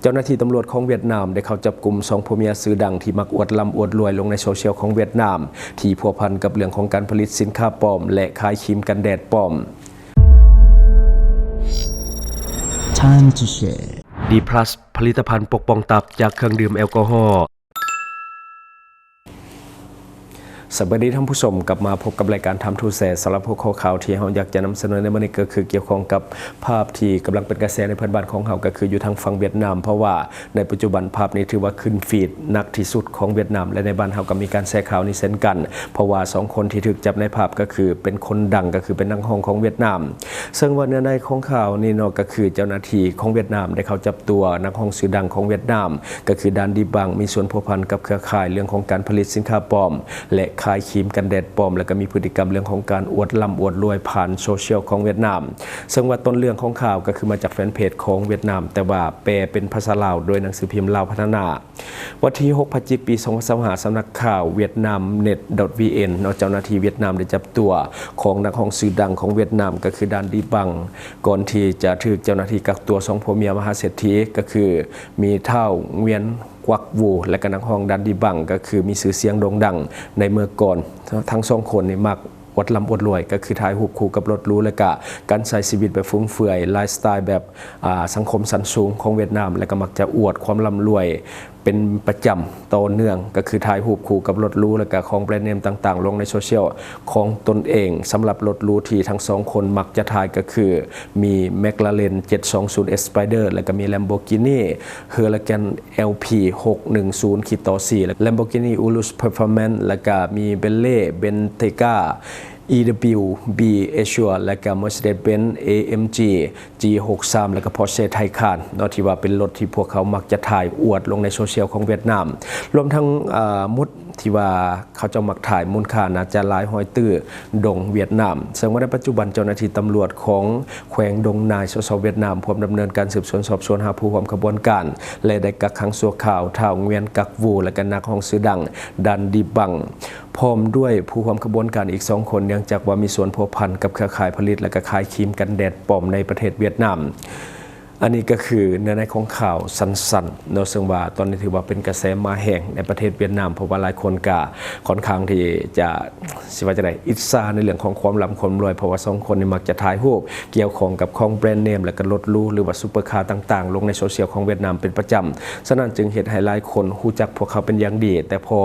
ເຈົ້າໜ້າທີ່ຕຳຫຼວດຂອງຫວຽດນາມໄດ້ເຂົ້າຈັບກຸມສອງຜົວເມຍຊື່ດັງທີ່ມັກອວດລ່ຳອວດລວຍລົງໃນໂຊຊຽວຂອງຫວຽດນາມ ທີ່ພົວພັນກັບເລື່ອງຂອງການຜະລິດສິນຄ້າປອມ ແລະ ຂາຍຄຣີມກັນແດດປອມ. Time to share. ດີພລັສ ຜະລິດຕະພັນປົກປ້ອງຕັບຈາກເຄື່ອງດື່ມແອລກໍຮໍ. ສະບາຍດີທ່ານຜູ້ຊົມ, ກັບມາພົບກັບລາຍການ Time to Share. ສຳລັບຫົວຂໍ້ຂ່າວທີ່ເຮົາຢາກຈະນຳສະເໜີໃນມື້ນີ້ ກໍຄືກ່ຽວຂ້ອງກັບພາບທີ່ກຳລັງເປັນກະແສໃນເພື່ອນບ້ານຂອງເຮົາ ກໍຄືຢູ່ທາງຝັ່ງຫວຽດນາມ, ເພາະວ່າໃນປັດຈຸບັນພາບນີ້ຖືວ່າຂຶ້ນຟີດໜັກທີ່ສຸດຂອງຫວຽດນາມ ແລະ ໃນບ້ານເຮົາກໍມີການແຊຂ່າວນີ້ເຊັ່ນກັນ, ເພາະວ່າສອງຄົນທີ່ຖືກຈັບໃນພາບກໍຄືເປັນຄົນດັງ, ກໍຄືເປັນນັກຮ້ອງຂອງຫວຽດນາມ. ເຊິ່ງວ່າເນື້ອໃນຂອງຂ່າວນີ້ເນາະ ກໍຄືເຈົ້າໜ້າທີ່ຂອງຫວຽດນາມໄດ້ເຂົ້າຈັບຕົວນັກຮ້ອງຊື່ດັງຂອງຫວຽດນາມ ກໍຄື ດານ ດີບັງ ມີສ່ວນພົວພັນກັບເຄືອຂ່າຍເລື່ອງຂອງການຜະລິດສິນຄ້າປອມ ແລະ ຂາຍຄຣີມກັນແດດປອມ ແລະ ກໍມີພຶດຕິກຳເລື່ອງຂອງການອວດລ່ຳອວດລວຍຜ່ານໂຊຊຽວຂອງຫວຽດນາມ. ເຊິ່ງວ່າຕົ້ນເລື່ອງຂອງຂ່າວກໍຄືມາຈາກແຟນເພຈຂອງຫວຽດນາມ, ແຕ່ວ່າແປເປັນພາສາລາວໂດຍໜັງສືພິມລາວພັດທະນາ. ວັນທີຫົກ ພະຈິກ ປີສອງພັນຊາວຫ້າ ສຳນັກຂ່າວຫວຽດນາມ ເນັດ ດອດ ວີ ເອັນ ເນາະ ເຈົ້າໜ້າທີ່ຫວຽດນາມໄດ້ຈັບຕົວຂອງນັກຮ້ອງຊື່ດັງຂອງຫວຽດນາມ ກໍຄື ດານ ດີບັງ ກ່ອນທີ່ຈະຖືກເຈົ້າໜ້າທີ່ກັກຕົວສອງຜົວເມຍມະຫາເສດຖີ ກໍຄືມີທ້າວ ງວຽນ ກວັກ ວູ ແລະ ກໍນັກຮ້ອງ ດານ ດີບັງ ກໍຄືມີຊື່ສຽງໂດ່ງດັງໃນເມື່ອກ່ອນ. ທັງສອງຄົນນີ້ມັກອວດລ່ຳອວດລວຍ ກໍຄືຖ່າຍຮູບຄູ່ກັບລົດຫຼູ ແລະ ກະການໃຊ້ຊີວິດແບບຟຸມເຟືອຍ ໄລຟ໌ສະໄຕລ໌ແບບ ອາ ສັງຄົມຊັ້ນສູງຂອງຫວຽດນາມ ແລະ ກໍມັກຈະອວດຄວາມລ່ຳລວຍ ເປັນປະຈຳຕໍ່ເນື່ອງ ກໍຄືຖ່າຍຮູບຄູ່ກັບລົດຫຼູ ແລະ ກະຂອງແບຣນເນມຕ່າງໆລົງໃນໂຊຊຽວຂອງຕົນເອງ. ສຳລັບລົດຫຼູທີ່ທັງສອງຄົນມັກຈະຖ່າຍກໍຄື ມີ McLaren ເຈັດສອງສູນ Spider ແລະ ກໍມີ Lamborghini Huracan ແອລ ພີ ຫົກໜຶ່ງສູນ ຂີດຕໍ່ສີ່ ແລະ Lamborghini Urus Performance ແລະ ກໍມີ Bentley Bentayga ອີ ດັບເບິນ ຢູ ບີ Azure ແລະ ກໍ Mercedes-Benz ເອ ເອັມ ຈີ ຈີ ຫົກສາມ ແລະ ກໍ Porsche Taycan ເນາະ ທີ່ວ່າເປັນລົດທີ່ພວກເຂົາມັກຈະຖ່າຍອວດລົງໃນໂຊຊຽວຂອງຫວຽດນາມ. ລວມທັງ ອາ ໝົດທີ່ວ່າເຂົາເຈົ້າມັກຖ່າຍ ມູນຄ່າໜ້າຈະຫຼາຍຮ້ອຍຕື້ດົງຫວຽດນາມ. ເຊິ່ງວ່າໃນປັດຈຸບັນເຈົ້າໜ້າທີ່ຕຳຫຼວດຂອງແຂວງດົງນາຍ ສສ ຫວຽດນາມ ພວມດຳເນີນການສືບສວນສອບສວນຫາຜູ້ຮ່ວມຂະບວນການ ແລະ ໄດ້ກັກຂັງຊົ່ວຄາວທ້າວ ງວຽນ ກັກ ວູ ແລະ ກໍນັກຮ້ອງຊື່ດັງ ດານ ດີບັງ ພ້ອມດ້ວຍຜູ້ຮ່ວມຂະບວນການອີກສອງຄົນ ເນື່ອງຈາກວ່າມີສ່ວນພົວພັນກັບເຄືອຂ່າຍຜະລິດ ແລະ ກໍຂາຍຄຣີມກັນແດດປອມໃນປະເທດຫວຽດນາມ. ອັນນີ້ກໍຄືເນື້ອໃນຂອງຂ່າວສັ້ນໆເນາະ, ເຊິ່ງວ່າຕອນນີ້ຖືວ່າເປັນກະແສມາແຮງໃນປະເທດຫວຽດນາມ, ເພາະວ່າຫຼາຍຄົນກໍຄ່ອນຂ້າງທີ່ຈະ ຊິວ່າຈັ່ງໃດ ອິດສາໃນເລື່ອງຂອງຄວາມລ່ຳຄວາມລວຍ, ເພາະວ່າສອງຄົນນີ້ມັກຈະຖ່າຍຮູບກ່ຽວຂ້ອງກັບຂອງແບຣນເນມ ແລະ ກໍລົດຫຼູ ຫຼືວ່າຊຸບເປີຄາຕ່າງໆ ລົງໃນໂຊຊຽວຂອງຫວຽດນາມເປັນປະຈຳ. ສະນັ້ນຈຶ່ງເຮັດໃຫ້ຫຼາຍຄົນຮູ້ຈັກພວກເຂົາເປັນຢ່າງດີ, ແຕ່ພໍ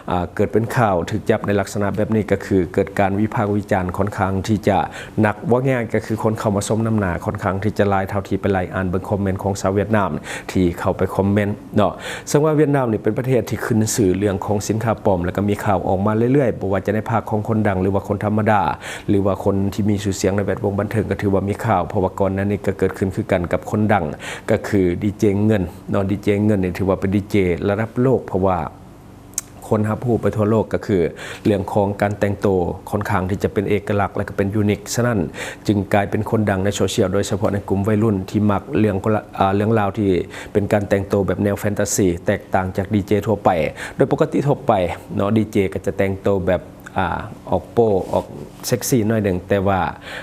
ອາ ເກີດເປັນຂ່າວຖືກຈັບໃນລັກສະນະແບບນີ້ ກໍຄືເກີດການວິພາກວິຈານຄ່ອນຂ້າງທີ່ຈະໜັກ. ເວົ້າງ່າຍໆ ກໍຄືຄົນເຂົ້າມາຊົມນຳໜ້າຄ່ອນຂ້າງທີ່ຈະຫຼາຍ ເທົ່າທີ່ໄປໄລ່ອ່ານເບິ່ງຄອມເມັນຂອງຊາວຫວຽດນາມທີ່ເຂົ້າໄປຄອມເມັນເນາະ. ເຊິ່ງວ່າຫວຽດນາມນີ້ເປັນປະເທດທີ່ຂຶ້ນຊື່ເລື່ອງຂອງສິນຄ້າປອມ ແລ້ວກໍມີຂ່າວອອກມາເລື້ອຍໆ, ບໍ່ວ່າຈະໃນພາກຂອງຄົນດັງ ຫຼືວ່າຄົນທຳມະດາ ຫຼືວ່າຄົນທີ່ມີຊື່ສຽງໃນແວດວົງບັນເທີງ ກໍຖືວ່າມີຂ່າວ, ເພາະວ່າກ່ອນໜ້ານີ້ກໍເກີດຂຶ້ນຄືກັນກັບຄົນດັງ ກໍຄືດີເຈເງິນເນາະ. ດີເຈເງິນນີ້ຖືວ່າເປັນດີເຈລະດັບໂລກ, ເພາະວ່າ ຄົນຮັບຮູ້ໄປທົ່ວໂລກ ກໍຄືເລື່ອງຂອງການແຕ່ງໂຕຄ່ອນຂ້າງທີ່ຈະເປັນເອກະລັກ ແລະ ກໍເປັນຢູນິກ. ສະນັ້ນຈຶ່ງກາຍເປັນຄົນດັງໃນໂຊຊຽວ, ໂດຍສະເພາະໃນກຸ່ມໄວລຸ້ນທີ່ມັກເລື່ອງ ອາ ເລື່ອງລາວທີ່ເປັນການແຕ່ງໂຕແບບແນວແຟນຕາຊີ ແຕກຕ່າງຈາກດີເຈທົ່ວໄປ. ໂດຍປົກກະຕິທົ່ວໄປເນາະ ດີເຈກໍຈະແຕ່ງໂຕແບບ ອາ ອອກໂປ້ ອອກເຊັກຊີໜ້ອຍໜຶ່ງ, ແຕ່ວ່າ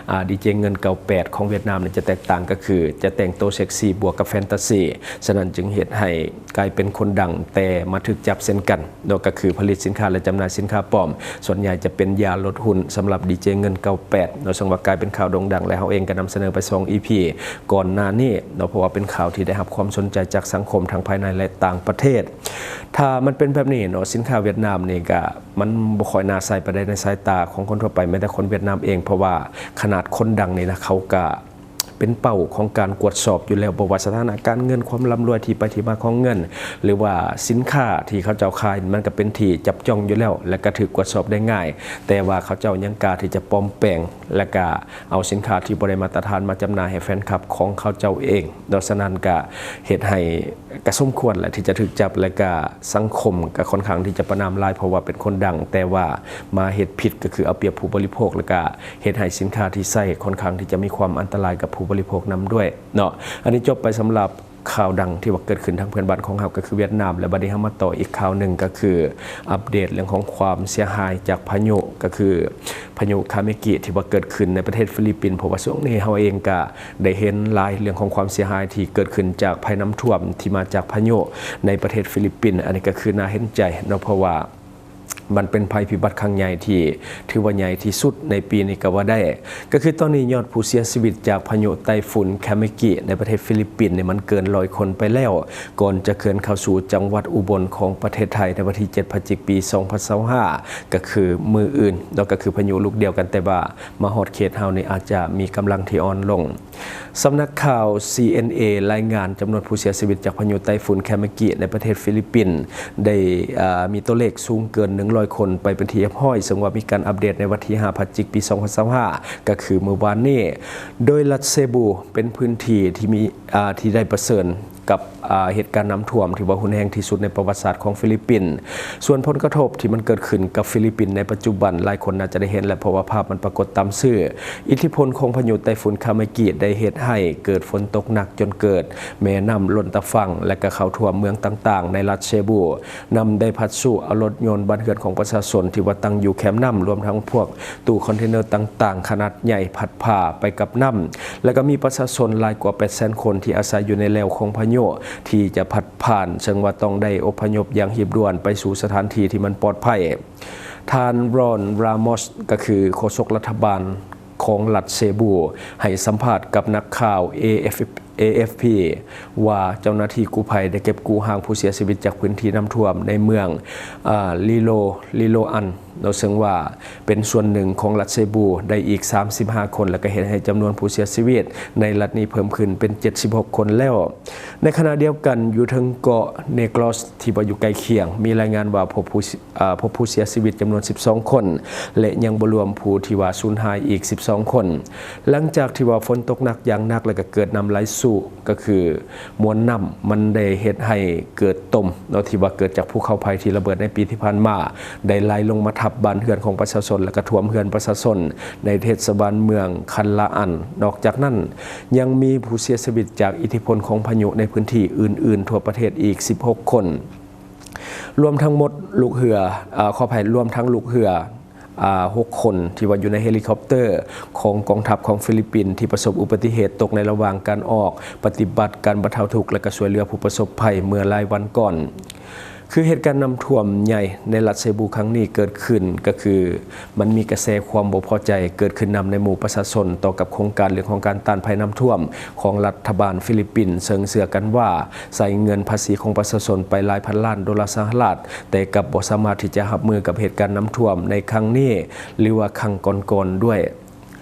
ອາ ດີເຈເງິນ ເກົ້າແປດ ຂອງຫວຽດນາມນີ້ຈະແຕກຕ່າງ ກໍຄືຈະແຕ່ງໂຕເຊັກຊີບວກກັບແຟນຕາຊີ. ສະນັ້ນຈຶ່ງເຮັດໃຫ້ ກາຍເປັນຄົນດັງ ແຕ່ມາຖືກຈັບເຊັ່ນກັນເນາະ, ກໍຄືຜະລິດສິນຄ້າ ແລະ ຈຳໜ່າຍສິນຄ້າປອມ. ສ່ວນໃຫຍ່ຈະເປັນຢາລົດຫຸ່ນສຳລັບດີເຈເງິນ ເກົ້າແປດ ເນາະ, ເຊິ່ງວ່າກາຍເປັນຂ່າວໂດ່ງດັງ ແລະ ເຮົາເອງກໍນຳສະເໜີໄປສອງ ອີ ພີ ກ່ອນໜ້ານີ້ເນາະ, ເພາະວ່າເປັນຂ່າວທີ່ໄດ້ຮັບຄວາມສົນໃຈຈາກສັງຄົມທັງພາຍໃນ ແລະ ຕ່າງປະເທດ. ຖ້າມັນເປັນແບບນີ້ເນາະ, ສິນຄ້າຫວຽດນາມນີ້ກໍມັນບໍ່ຄ່ອຍໜ້າໃຊ້ປານໃດໃນສາຍຕາຂອງຄົນທົ່ວໄປ, ແມ້ແຕ່ຄົນຫວຽດນາມເອງ, ເພາະວ່າຂະໜາດຄົນດັງນີ້ນະ ເຂົາກໍ ເປັນເປົ້າຂອງການກວດສອບຢູ່ແລ້ວ, ບໍ່ວ່າສະຖານະການເງິນ, ຄວາມລ່ຳລວຍ, ທີ່ໄປທີ່ມາຂອງເງິນ ຫຼືວ່າສິນຄ້າທີ່ເຂົາເຈົ້າຂາຍ, ມັນກໍເປັນທີ່ຈັບຈ້ອງຢູ່ແລ້ວ ແລະ ກໍຖືກກວດສອບໄດ້ງ່າຍ. ແຕ່ວ່າເຂົາເຈົ້າຍັງກ້າທີ່ຈະປອມແປງ ແລະ ກໍເອົາສິນຄ້າທີ່ບໍ່ໄດ້ມາດຕະຖານມາຈຳໜ່າຍໃຫ້ແຟນຄລັບຂອງເຂົາເຈົ້າເອງເນາະ. ສະນັ້ນກໍເຮັດໃຫ້ກໍສົມຄວນແຫຼະທີ່ຈະຖືກຈັບ, ແລະ ກໍສັງຄົມກໍຄ່ອນຂ້າງທີ່ຈະປະນາມຫຼາຍ ເພາະວ່າເປັນຄົນດັງ, ແຕ່ວ່າມາເຮັດຜິດ ກໍຄືເອົາປຽບຜູ້ບໍລິໂພກ ແລະ ກໍ ເຮັດໃຫ້ສິນຄ້າທີ່ໃຊ້ຄ່ອນຂ້າງທີ່ຈະມີຄວາມອັນຕະລາຍກັບຜູ້ບໍລິໂພກນຳດ້ວຍເນາະ. ອັນນີ້ຈົບໄປສຳລັບ ຂ່າວດັງທີ່ວ່າເກີດຂຶ້ນທາງເພື່ອນບ້ານຂອງເຮົາ ກໍຄືຫວຽດນາມ. ແລະ ບັດນີ້ເຮົາມາຕໍ່ອີກຂ່າວໜຶ່ງ ກໍຄືອັບເດດເລື່ອງຂອງຄວາມເສຍຫາຍຈາກພາຍຸ ກໍຄືພາຍຸຄາເມກິ ທີ່ວ່າເກີດຂຶ້ນໃນປະເທດຟີລິບປິນ. ເພາະວ່າຊ່ວງນີ້ເຮົາເອງກະໄດ້ເຫັນຫຼາຍເລື່ອງຂອງຄວາມເສຍຫາຍທີ່ເກີດຂຶ້ນຈາກໄພນ້ຳຖ້ວມທີ່ມາຈາກພາຍຸໃນປະເທດຟີລິບປິນ. ອັນນີ້ກໍຄືໜ້າເຫັນໃຈເນາະ ເພາະວ່າ ມັນເປັນໄພພິບັດຄັ້ງໃຫຍ່ທີ່ຖືວ່າໃຫຍ່ທີ່ສຸດໃນປີນີ້ກໍວ່າໄດ້. ກໍຄືຕອນນີ້ຍອດຜູ້ເສຍຊີວິດຈາກພາຍຸໄຕ້ຝຸ່ນຄາເມກິໃນປະເທດຟີລິບປິນນີ້ມັນເກີນຮ້ອຍຄົນໄປແລ້ວ ກ່ອນຈະເຄື່ອນເຂົ້າສູ່ຈັງຫວັດອຸບົນຂອງປະເທດໄທໃນວັນທີເຈັດ ພະຈິກ ປີສອງພັນຊາວຫ້າ ກໍຄືມື້ອື່ນເນາະ. ກໍຄືພາຍຸລູກດຽວກັນ ແຕ່ວ່າມາຮອດເຂດເຮົານີ້ອາດຈະມີກຳລັງທີ່ອ່ອນລົງ. ສຳນັກຂ່າວ ຊີເອັນເອ ລາຍງານຈຳນວນຜູ້ເສຍຊີວິດຈາກພາຍຸໄຕ້ຝຸ່ນຄາເມກິໃນປະເທດຟີລິບປິນ ໄດ້ ເອີ ມີຕົວເລກສູງເກີນໜຶ່ງຮ້ອຍຄົນໄປເປັນທີ່ຮຽບຮ້ອຍ, ເຊິ່ງວ່າມີການອັບເດດໃນວັນທີຫ້າ ພະຈິກ ປີສອງພັນຊາວຫ້າ ກໍຄືມື້ວານນີ້, ໂດຍລັດເຊບູເປັນພື້ນທີ່ທີ່ມີ ເອີ ທີ່ໄດ້ປະເຊີນກັບ ເອີ ເຫດການນ້ຳຖ້ວມທີ່ວ່າຮຸນແຮງທີ່ສຸດໃນປະຫວັດສາດຂອງຟີລິບປິນ. ສ່ວນຜົນກະທົບທີ່ມັນເກີດຂຶ້ນກັບຟີລິບປິນໃນປັດຈຸບັນ ຫຼາຍຄົນໜ້າຈະໄດ້ເຫັນແລ້ວ ເພາະວ່າພາບມັນປາກົດຕາມສື່. ອິດທິພົນຂອງພາຍຸໄຕ້ຝຸ່ນຄາເມກິໄດ້ເຮັດໃຫ້ເກີດຝົນຕົກໜັກຈົນເກີດແມ່ນ້ຳລົ້ນຕາຝັ່ງ ແລະ ກໍເຂົ້າຖ້ວມເມືອງຕ່າງໆໃນລັດເຊບູ, ນ້ຳໄດ້ພັດຊຸເອົາລົດຍົນ, ບ້ານເຮືອນຂອງປະຊາຊົນທີ່ວ່າຕັ້ງຢູ່ແຄມນ້ຳ, ລວມທັງພວກຕູ້ຄອນເທນເນີຕ່າງໆຂະໜາດໃຫຍ່ພັດພາໄປກັບນ້ຳ ແລະ ກໍມີປະຊາຊົນຫຼາຍກວ່າແປດແສນຄົນທີ່ອາໄສຢູ່ໃນແລວຂອງພາຍຸທີ່ຈະພັດຜ່ານ, ເຊິ່ງວ່າຕ້ອງໄດ້ອົບພະຍົບຢ່າງຮີບດ່ວນໄປສູ່ສະຖານທີ່ທີ່ມັນປອດໄພ. ທ່ານ ຣອນ ຣາໂມສ ກໍຄືໂຄສົກລັດຖະບານຂອງລັດເຊບູ ໃຫ້ສຳພາດກັບນັກຂ່າວ ເອເອັຟ ເອເອັຟພີ ວ່າເຈົ້າໜ້າທີ່ກູ້ໄພໄດ້ເກັບກູ້ຮ່າງຜູ້ເສຍຊີວິດຈາກພື້ນທີ່ນ້ຳຖ້ວມໃນເມືອງ ອາ ລີໂລ ລີໂລອັນ ເນາະ ເຊິ່ງວ່າເປັນສ່ວນໜຶ່ງຂອງລັດເຊບູໄດ້ອີກສາມສິບຫ້າຄົນ ແລະ ກໍເຮັດໃຫ້ຈຳນວນຜູ້ເສຍຊີວິດໃນລັດນີ້ເພີ່ມຂຶ້ນເປັນເຈັດສິບຫົກຄົນແລ້ວ. ໃນຂະນະດຽວກັນ, ຢູ່ເທິງເກາະເນກຣອສ ທີ່ວ່າຢູ່ໃກ້ຄຽງ ມີລາຍງານວ່າພົບຜູ້ ອາ ພົບຜູ້ເສຍຊີວິດຈຳນວນສິບສອງຄົນ ແລະ ຍັງບໍ່ລວມຜູ້ທີ່ວ່າສູນຫາຍອີກສິບສອງຄົນ. ຫຼັງຈາກທີ່ວ່າຝົນຕົກໜັກຢ່າງໜັກ ແລະ ກໍເກີດນ້ຳໄຫຼສູງ, ກໍຄືມວນນ້ຳມັນໄດ້ເຮັດໃຫ້ເກີດຕົມເນາະ ທີ່ວ່າເກີດຈາກພູເຂົາໄຟທີ່ລະເບີດໃນປີທີ່ຜ່ານມາ ໄດ້ໄຫຼລົງມາທັບບ້ານເຮືອນຂອງປະຊາຊົນ ແລະ ກໍຖ້ວມເຮືອນປະຊາຊົນໃນເທດສະບານເມືອງຄັນລາອັນ. ນອກຈາກນັ້ນ ຍັງມີຜູ້ເສຍຊີວິດຈາກອິດທິພົນຂອງພາຍຸໃນພື້ນທີ່ອື່ນໆທົ່ວປະເທດອີກສິບຫົກຄົນ. ລວມທັງໝົດລູກເຮືອ ອາ ຂໍອະໄພ, ລວມທັງລູກເຮືອ ອາ ຫົກຄົນທີ່ວ່າຢູ່ໃນເຮລິຄອບເຕີຂອງກອງທັບຂອງຟີລິບປິນ ທີ່ປະສົບອຸບັດຕິເຫດຕົກໃນລະຫວ່າງການອອກປະຕິບັດການບັນເທົາທຸກ ແລະ ກໍຊ່ວຍເຫຼືອຜູ້ປະສົບໄພເມື່ອຫຼາຍວັນກ່ອນ. ຄືເຫດການນ້ຳຖ້ວມໃຫຍ່ໃນລັດເຊບູຄັ້ງນີ້ເກີດຂຶ້ນ ກໍຄື ມັນມີກະແສຄວາມບໍ່ພໍໃຈເກີດຂຶ້ນນຳໃນໝູ່ປະຊາຊົນຕໍ່ກັບໂຄງການເລື່ອງຂອງການຕ້ານໄພນ້ຳຖ້ວມຂອງລັດຖະບານຟີລິບປິນ, ເຊິ່ງເຊື່ອກັນວ່າໃຊ້ເງິນພາສີຂອງປະຊາຊົນໄປຫຼາຍພັນລ້ານໂດລາສະຫະລັດ, ແຕ່ກັບບໍ່ສາມາດທີ່ຈະຮັບມືກັບເຫດການນ້ຳຖ້ວມໃນຄັ້ງນີ້ ຫຼືວ່າຄັ້ງກ່ອນໆດ້ວຍ.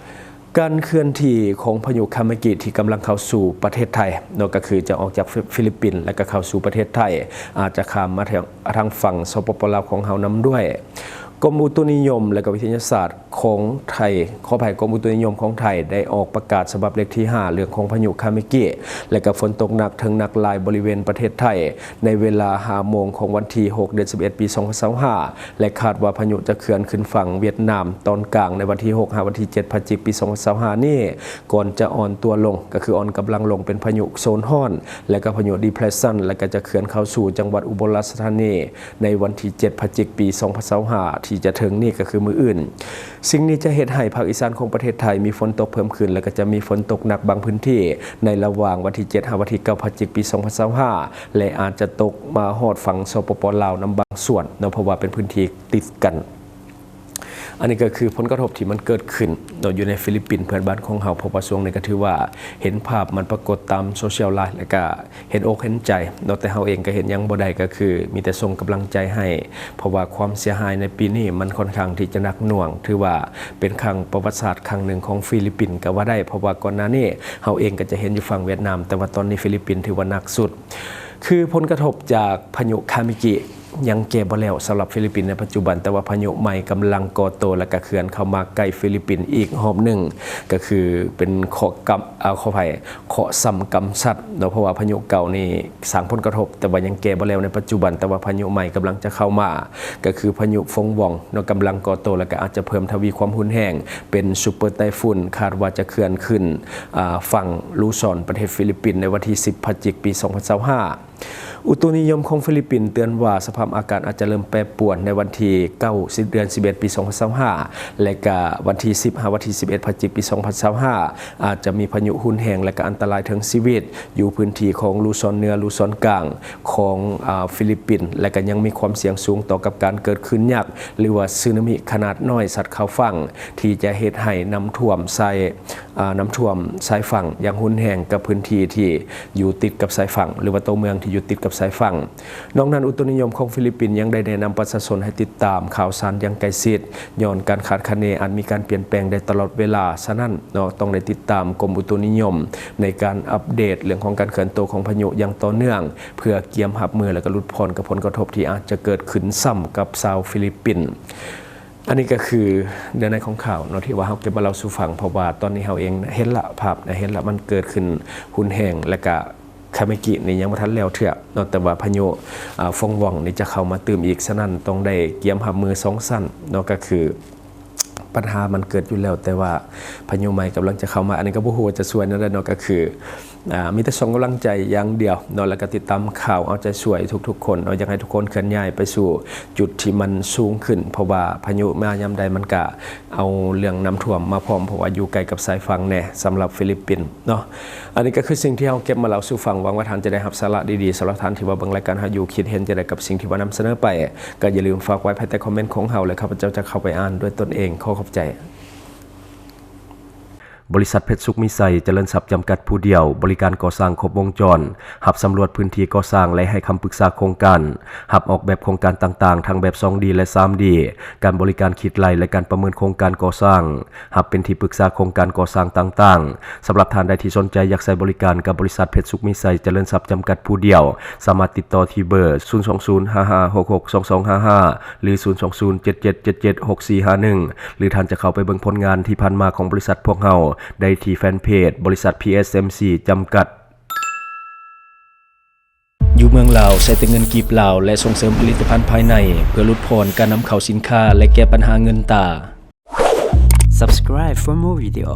ການເຄື່ອນທີ່ຂອງພາຍຸຄາເມກິທີ່ກຳລັງເຂົ້າສູ່ປະເທດໄທເນາະ, ກໍຄືຈະອອກຈາກຟີ ຟີລິບປິນ ແລະ ກໍເຂົ້າສູ່ປະເທດໄທ, ອາດຈະຂ້າມມາທາງ ທາງຝັ່ງ ສປປ ລາວ ຂອງເຮົານຳດ້ວຍ. ກົມອຸຕຸນິຍົມ ແລະ ກໍວິທະຍາສາດຂອງໄທ, ຂໍອະໄພ, ກົມອຸຕຸນິຍົມຂອງໄທໄດ້ອອກປະກາດສະບັບເລກທີຫ້າ ເລື່ອງຂອງພາຍຸຄາເມກິ ແລະ ກໍຝົນຕົກໜັກເຖິງໜັກຫຼາຍບໍລິເວນປະເທດໄທ ໃນເວລາຫ້າໂມງຂອງວັນທີຫົກ ເດືອນສິບເອັດ ປີສອງພັນຊາວຫ້າ ແລະ ຄາດວ່າພາຍຸຈະເຄື່ອນຂຶ້ນຝັ່ງຫວຽດນາມຕອນກາງໃນວັນທີຫົກ ຫາວັນທີເຈັດ ພະຈິກ ປີສອງພັນຊາວຫ້ານີ້ ກ່ອນຈະອ່ອນຕົວລົງ, ກໍຄືອ່ອນກຳລັງລົງເປັນພາຍຸໂຊນຮ້ອນ ແລະ ກໍພາຍຸດີເພຣສຊັນ ແລະ ກໍຈະເຄື່ອນເຂົ້າສູ່ຈັງຫວັດອຸບົນລາຊະທານີ ໃນວັນທີເຈັດ ພະຈິກ ປີສອງພັນຊາວຫ້າ ທີ່ຈະເຖິງນີ້ ກໍຄືມື້ອື່ນ. ສິ່ງນີ້ຈະເຮັດໃຫ້ພາກອີສານຂອງປະເທດໄທມີຝົນຕົກເພີ່ມຂຶ້ນ ແລະ ກໍຈະມີຝົນຕົກໜັກບາງພື້ນທີ່ ໃນລະຫວ່າງວັນທີເຈັດ ຫາວັນທີເກົ້າ ພະຈິກ ປີສອງພັນຊາວຫ້າ ແລະ ອາດຈະຕົກມາຮອດຝັ່ງ ສປປ ລາວ ນຳບາງສ່ວນເນາະ, ເພາະວ່າເປັນພື້ນທີ່ຕິດກັນ. ອັນນີ້ກໍຄືຜົນກະທົບທີ່ມັນເກີດຂຶ້ນເນາະ ຢູ່ໃນຟີລິບປິນເພື່ອນບ້ານຂອງເຮົາ, ເພາະວ່າຊ່ວງນີ້ກໍຖືວ່າເຫັນພາບມັນປາກົດຕາມໂຊຊຽວຫຼາຍ ແລະ ກະເຫັນອົກເຫັນໃຈເນາະ, ແຕ່ເຮົາເອງກໍເຮັດຫຍັງບໍ່ໄດ້ ກໍຄືມີແຕ່ສົ່ງກຳລັງໃຈໃຫ້, ເພາະວ່າຄວາມເສຍຫາຍໃນປີນີ້ມັນຄ່ອນຂ້າງທີ່ຈະໜັກໜ່ວງ, ຖືວ່າເປັນຄັ້ງປະຫວັດສາດຄັ້ງໜຶ່ງຂອງຟີລິບປິນກໍວ່າໄດ້, ເພາະວ່າກ່ອນໜ້ານີ້ເຮົາເອງກໍຈະເຫັນຢູ່ຝັ່ງຫວຽດນາມ, ແຕ່ວ່າຕອນນີ້ຟີລິບປິນຖືວ່າໜັກສຸດ. ຄືຜົນກະທົບຈາກພາຍຸຄາມິກິ ຍັງແກ້ບໍ່ແລ້ວສຳລັບຟີລິບປິນໃນປັດຈຸບັນ, ແຕ່ວ່າພາຍຸໃໝ່ກຳລັງກໍ່ໂຕ ແລະ ກະເຄື່ອນເຂົ້າມາໃກ້ຟີລິບປິນອີກຮອບໜຶ່ງ, ກະຄືເປັນເຄາະກຳ ເອົາ ຂໍອະໄພ ເຄາະຊ້ຳກຳຊັດເນາະ, ເພາະວ່າພາຍຸເກົ່ານີ້ສ້າງຜົນກະທົບ ແຕ່ວ່າຍັງແກ້ບໍ່ແລ້ວໃນປັດຈຸບັນ, ແຕ່ວ່າພາຍຸໃໝ່ກຳລັງຈະເຂົ້າມາ ກະຄືພາຍຸຟົງວອງເນາະ, ກຳລັງກໍ່ໂຕ ແລະ ກະອາດຈະເພີ່ມທະວີຄວາມຮຸນແຮງເປັນຊຸບເປີໄຕ້ຝຸ່ນ, ຄາດວ່າຈະເຄື່ອນຂຶ້ນ ອາ ຝັ່ງລູຊອນ ປະເທດຟີລິບປິນໃນວັນທີສິບ ພະຈິກ ປີສອງພັນຊາວຫ້າ. ອຸຕຸນິຍົມຂອງຟີລິບປິນເຕືອນວ່າ ສະພາບອາກາດອາດຈະເລີ່ມແປປວນໃນວັນທີເກົ້າ ເດືອນສິບເອັດ ປີສອງພັນຊາວຫ້າ ແລະ ກະວັນທີສິບ ຫາວັນທີສິບເອັດ ພະຈິກ ປີສອງພັນຊາວຫ້າ ອາດຈະມີພາຍຸຮຸນແຮງ ແລະ ກະອັນຕະລາຍເຖິງຊີວິດ ຢູ່ພື້ນທີ່ຂອງລູຊອນເໜືອ, ລູຊອນກາງຂອງ ອາ ຟີລິບປິນ ແລະ ກະຍັງມີຄວາມສ່ຽງສູງຕໍ່ກັບການເກີດຄື້ນຍັກ ຫຼືວ່າສຸນາມິຂະໜາດນ້ອຍຊັດເຂົ້າຝັ່ງ ທີ່ຈະເຮັດໃຫ້ນ້ຳຖ້ວມຊາຍ ອາ ນ້ຳຖ້ວມຊາຍຝັ່ງຢ່າງຮຸນແຮງກັບພື້ນທີ່ທີ່ຢູ່ຕິດກັບຊາຍຝັ່ງ ຫຼືວ່າໂຕເມືອງທີ່ຢູ່ຕິດກັບຊາຍຝັ່ງ. ນອກນັ້ນ ອຸຕຸນິຍົມຂອງຟີລິບປິນຍັງໄດ້ແນະນຳປະຊາຊົນໃຫ້ຕິດຕາມຂ່າວສານຢ່າງໃກ້ຊິດ ຍ້ອນການຄາດຄະເນອາດມີການປ່ຽນແປງໄດ້ຕະຫຼອດເວລາ, ສະນັ້ນເນາະ ຕ້ອງໄດ້ຕິດຕາມກົມອຸຕຸນິຍົມໃນການອັບເດດເລື່ອງຂອງການເຄື່ອນໂຕຂອງພາຍຸຢ່າງຕໍ່ເນື່ອງ ເພື່ອກຽມຮັບມື ແລະ ກະຫຼຸດຜ່ອນກັບຜົນກະທົບທີ່ອາດຈະເກີດຂຶ້ນຊ້ຳກັບຊາວຟີລິບປິນ. ອັນນີ້ກະຄືເນື້ອໃນຂອງຂ່າວເນາະ ທີ່ວ່າເຮົາເກັບມາເລົ່າສູ່ຟັງ, ເພາະວ່າຕອນນີ້ເຮົາເອງເຫັນລະ ພາບນະ ເຫັນລະ ມັນເກີດຂຶ້ນຮຸນແຮງ ແລະ ກະຄາເມກິນີ້ຍັງບໍ່ທັນແລ້ວເທື່ອເນາະ, ແຕ່ວ່າພາຍຸ ອາ ຟອງວອງນີ້ຈະເຂົ້າມາຕື່ມອີກ, ສະນັ້ນຕ້ອງໄດ້ກຽມຮັບມືສອງຊັ້ນເນາະ, ກະຄື ປັນຫາມັນເກີດຢູ່ແລ້ວ ແຕ່ວ່າພາຍຸໃໝ່ກຳລັງຈະເຂົ້າມາ, ອັນນີ້ກໍບໍ່ຮູ້ວ່າຈະຊ່ວຍແນວໃດເນາະ, ກໍຄື ອາ ມີແຕ່ສົ່ງກຳລັງໃຈຢ່າງດຽວເນາະ ແລ້ວກໍຕິດຕາມຂ່າວເອົາໃຈຊ່ວຍທຸກໆຄົນເນາະ, ຢາກໃຫ້ທຸກຄົນເຄື່ອນຍ້າຍໄປສູ່ຈຸດທີ່ມັນສູງຂຶ້ນ ເພາະວ່າພາຍຸມາຍາມໃດມັນກະເອົາເລື່ອງນ້ຳຖ້ວມມາພ້ອມ ເພາະວ່າຢູ່ໃກ້ກັບຊາຍຝັ່ງແດ່ສຳລັບຟີລິບປິນເນາະ. ອັນນີ້ກໍຄືສິ່ງທີ່ເຮົາເກັບມາເລົ່າສູ່ຟັງ, ຫວັງວ່າທ່ານຈະໄດ້ຮັບສາລະດີໆ. ສຳລັບທ່ານທີ່ວ່າເບິ່ງລາຍການເຮົາຢູ່ ຄິດເຫັນຈັ່ງໃດກັບສິ່ງທີ່ວ່ານຳສະເໜີໄປ? ກໍຢ່າລືມຝາກໄວ້ພາຍໃຕ້ຄອມເມັນຂອງເຮົາ ແລະ ຂ້າພະເຈົ້າຈະເຂົ້າໄປອ່ານດ້ວຍຕົນເອງ. ຂໍຂອບໃຈ. ບໍລິສັດເພັດສຸກມີໄຊ ຈະເລີນຊັບ ຈຳກັດຜູ້ດຽວ, ບໍລິການກໍ່ສ້າງຄົບວົງຈອນ, ຮັບສຳຫຼວດພື້ນທີ່ກໍ່ສ້າງ ແລະ ໃຫ້ຄຳປຶກສາໂຄງການ, ຮັບອອກແບບໂຄງການຕ່າງໆ ທັງແບບສອງດີ ແລະ ສາມດີ, ການບໍລິການຄິດໄລ່ ແລະ ການປະເມີນໂຄງການກໍ່ສ້າງ, ຮັບເປັນທີ່ປຶກສາໂຄງການກໍ່ສ້າງຕ່າງໆ. ສຳລັບທ່ານໃດທີ່ສົນໃຈຢາກໃຊ້ບໍລິການກັບບໍລິສັດເພັດສຸກມີໄຊ ຈະເລີນຊັບ ຈຳກັດຜູ້ດຽວ, ສາມາດຕິດຕໍ່ທີ່ເບີ ສູນສອງສູນ ຫ້າຫ້າຫົກຫົກສອງສອງຫ້າຫ້າ ຫຼື ສູນສອງສູນ ເຈັດເຈັດເຈັດເຈັດ ຫົກສີ່ຫ້າໜຶ່ງ ຫຼື ທ່ານຈະເຂົ້າໄປເບິ່ງຜົນງານທີ່ຜ່ານມາຂອງບໍລິສັດພວກເຮົາໄດ້ທີ່ແຟນເພຈ ບໍລິສັດ ພີເອັສເອັມຊີ ຈຳກັດ. ຢູ່ເມືອງລາວ ໃຊ້ແຕ່ເງິນກີບລາວ ແລະ ສົ່ງເສີມຜະລິດຕະພັນພາຍໃນ ເພື່ອຫຼຸດຜ່ອນການນຳເຂົ້າສິນຄ້າ ແລະ ແກ້ບັນຫາເງິນຕາ. Subscribe for more video.